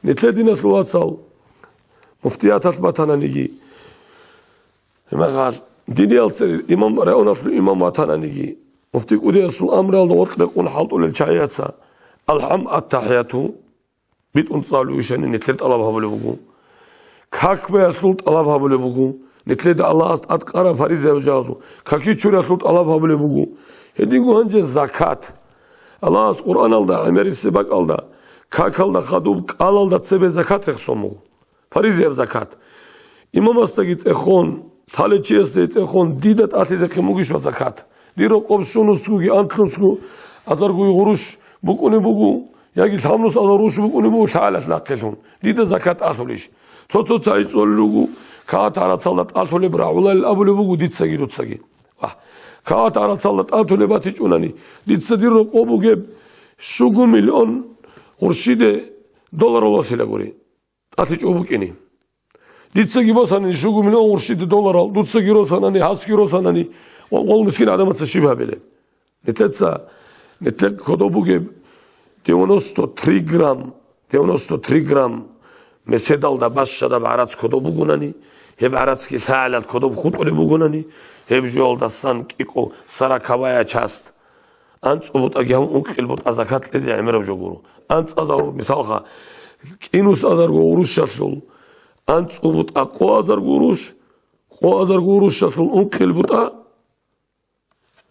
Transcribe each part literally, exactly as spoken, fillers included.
Нилъер диналъул вацал, муфтияталъ батананиги, гьебмехалъ диниял церер имам, районалъул имам ватананиги, муфти кӀудиясул амруялда гъоркь рекъон хӀалтӀулел чагӀияца, алхӀам, аттахӀияту битӀун цӀалулищани нилъер тӀалаб гьабулеб буго. Как баялъул тӀалаб гьабулеб буго. Нилъеда Аллагьас тӀадкъараб фаризаяб жагьазул каки чуриялъул тӀалаб гьабулеб буго. Гьединго гьанже закат. Аллагьас Къуръаналда, гӀемерисеб бакӀалда, какалда хадуб кӀалалда цебе закат рехсон буго. Фаризаяб закат. Имамасдаги цӀехон, лъалев чиясдаги цӀехон, дида тӀалъизехъин бугищ ва закат? Дир рокъоб щунусгоги, анлънусго азаргоги гъурущ букӀунеб буго, яги лъабнус азар гъурущ букӀунеб буго лъагӀалалъ нахъелъун. Дида закат тӀалъулищ? Цо-цо цайи цӀолел руго, кагъат гӀарацалда тӀалъулеб рагӀуларел абулеб буго дицаги дуцаги. Вагь, кагъат гӀарацалда тӀалъулеб батичӀунани, дица дир рокъоб бугеб щуго миллион гъурщиде долларал васила гури. ТӀалъичӀо букӀине. Дицаги босанани щуго миллион гъурщиде долларал, дуцаги росанани, гьасги росанани, ва гъол мискин гӀадамаца щиб гьабилеб? Нилъеца, нилъер кодоб бугеб девяносто три грамм, девяносто три грамм меседалда бащадаб гӀарац кодоб бугонани, гьеб гӀарацги лъагӀалалъ кодоб хутӀулеб бугонани, гьеб жоялдасан кӀикъо сороковая часть. АнцӀу бутӀаги гьабун ункъил бутӀа закат кьезе гӀемераб жо гуро. АнцӀазарур, мисалха, кӀинус азарго гъурущалъул анцӀу бутӀа къо азарго гъурущ, къо азарго гъурущалъул ункъил бутӀа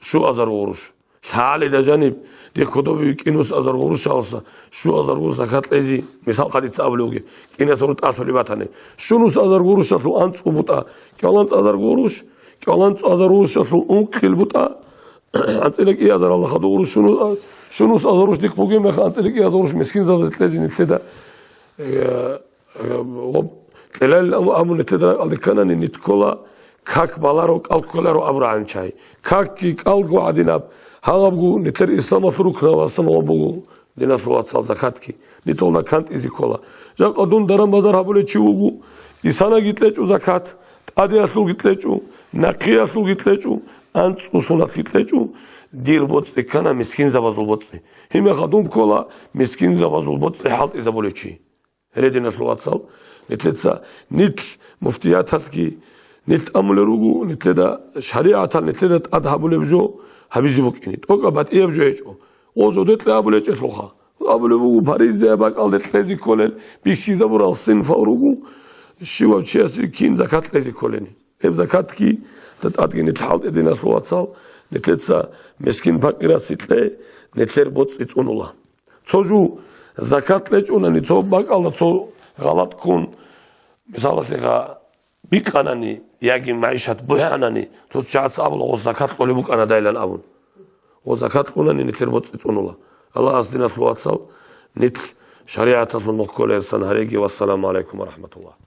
щу азарго гъурущ. ЛъагӀалида жаниб, дихъ кодобиги кӀинус азарго гъурущалъуса щу азарго закат кьезе, мисалха, дица абулев вугеб, кӀинас гъурущ тӀалъулеб батани, щунус азарго гъурущалъул анцӀу бутӀа кӀаланцӀ азарго гъурущ, кӀаланцӀ азарго гъурущалъул ункъил бутӀа анцӀила кӀиазаралда хадур щуну-, щунус азаруш дихъ бугеб мех, анцӀила кӀиазаруш мискинзабазе кьезе нилъеда, э, э, гъоб-, кьелал абу-, абу нилъеда ракӀалде кканани, нилъ ккола, как баларо, кӀал кколаро абурагӀан чагӀи. Какги кӀалго гӀадинаб, гьагъабго нилъер исламалъул рукнал ва самагъ буго. Диналъул вацал, закатги нилъелда кантӀизе ккола. Жакъа дун даран-базар гьабулев чи вуго, исанаги кьечӀо закат, тӀадеялъулги кьечӀо, нахъеялъулги кьечӀо, анцӀго соналъги кьечӀо, дир боцӀи ккана мискинзабазул боцӀи. Гьебмехалъ дун ккола мискинзабазул боцӀи хӀалтӀизабулев чи. Гьере, диналъул вацал, нилъеца, нилъ муфтияталъги нилъ амулел руго, нилъеда шаригӀатал нилъеда тӀад гьабулеб жо гьабизе букӀине, тӀокӀаб батӀияб жо гьечӀо. Гъо жо декье абулечӀелъулха. Абулеб буго, фаризаяб бакӀалде кьезе кколел бихьизабурал синфал руго, щивав чиясе кин закат кьезе кколени. Гьеб закатги, тӀадги нилъ хӀалтӀе, диналъул вацал, нилъеца мискин-пакъирасе кье, нилъер боцӀи цӀунула. Цо жо закат кьечӀунани, цо бакӀалда цо гъалатӀ ккун, мисалалъе, гъа-, бикъанани яги магӀишат бухӀанани, цо чагӀаца абула, гъос закат кьолеб букӀана дайлан абун. Гъос закат кьунани нилъер боцӀи цӀунула. Аллагьас, диналъул вацал, нилъ шаригӀаталъун нух кколесан гьареги. Вассаламу гӀалайкум ва рахӀматуллагь.